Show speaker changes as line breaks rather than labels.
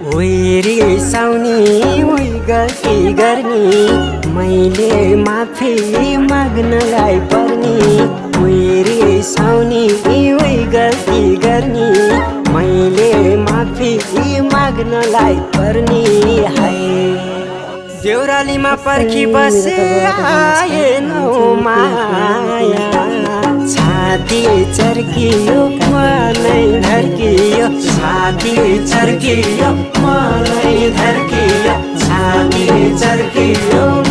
ओइरी साउनी ओइ गल्ती गर्ने मैले माफी माग्नलाई पर्ने ओइरी साउनी ओइ गल्ती गर्ने मैले माफी माग्नलाई पर्ने हाय देउरालीमा पर्खी बसे आएनौ माया छाती चर्कियो मलाई धर्कियो छाती चर्कियो मलाई धर्कियो छाती चर्कियो